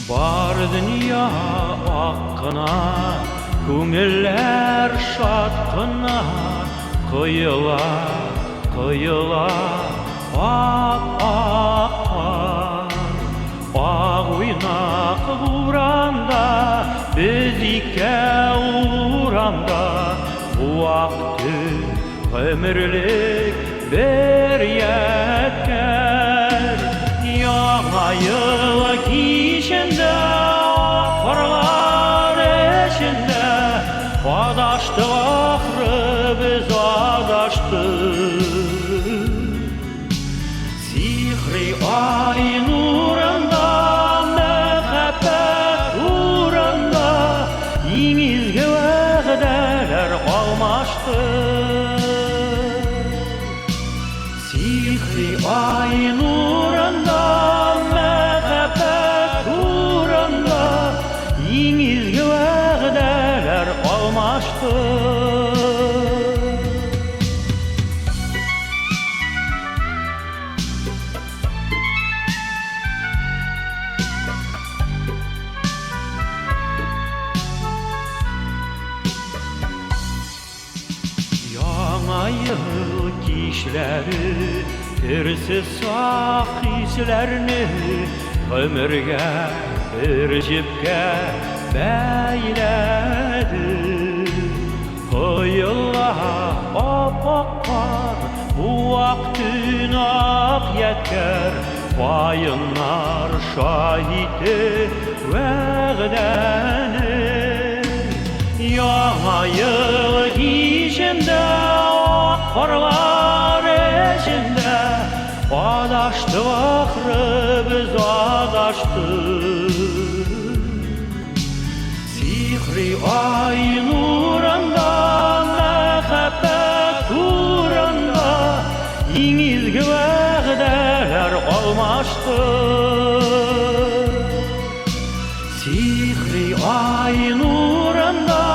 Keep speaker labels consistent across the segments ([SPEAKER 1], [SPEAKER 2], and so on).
[SPEAKER 1] Бар дөнья ак кына, күңелләр шат кына, коела, коела ап-ак кар. Ак уйнак буранда, без икәү урамда, бу ак төн гомерлек бер ядкәр. Яңа ел кичендә ак карлар эчендә адаштык ахры без адаштык. Сихри ай нурында, мәхәббәт урында иң изге вәгъдәләр алмашты. Сихри ай нурында, мәхәббәт урында иң изге вәгъдәләр алмашты. Яңа ел кичләре керсез саф хисләрне гомергә бер җепкә бәйләде. Коела ап-ак кар, бу ак төн ак ядкәр, каеннар шаһите вәгъдәнең. Яңа ел кичендә ак карлар эчендә адаштык ахры без адаштык. Сихри ай нурында, мәхәббәт турында иң изге вәгъдәләр алмашты. Сихри ай нурында,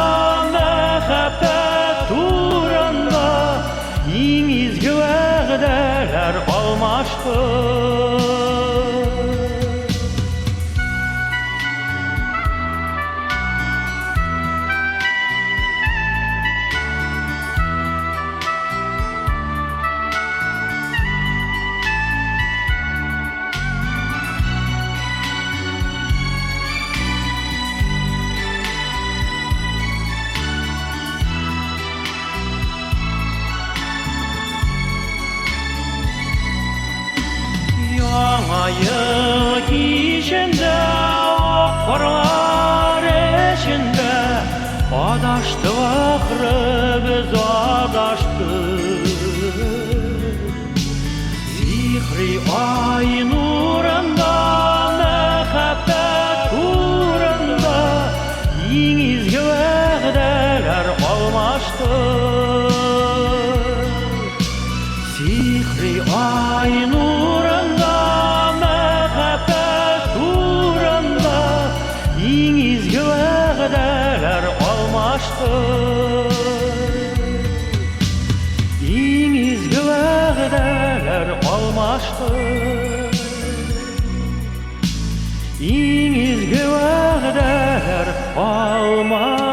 [SPEAKER 1] мәхәббәт турында иң изге вәгъдәләр алмашты. Яңа ел кичендә ак карлар эчендә адаштык ахры без адаштык. Сихри ай нурында, мәхәббәт турында иң изге вәгъдәләр алмашты. Сихри ай нурында, мәхәббәт турында иң изге вәгъдәләр алмашты. Иң изге вәгъдәләр алмашты. Иң изге вәгъдәләр алмашты.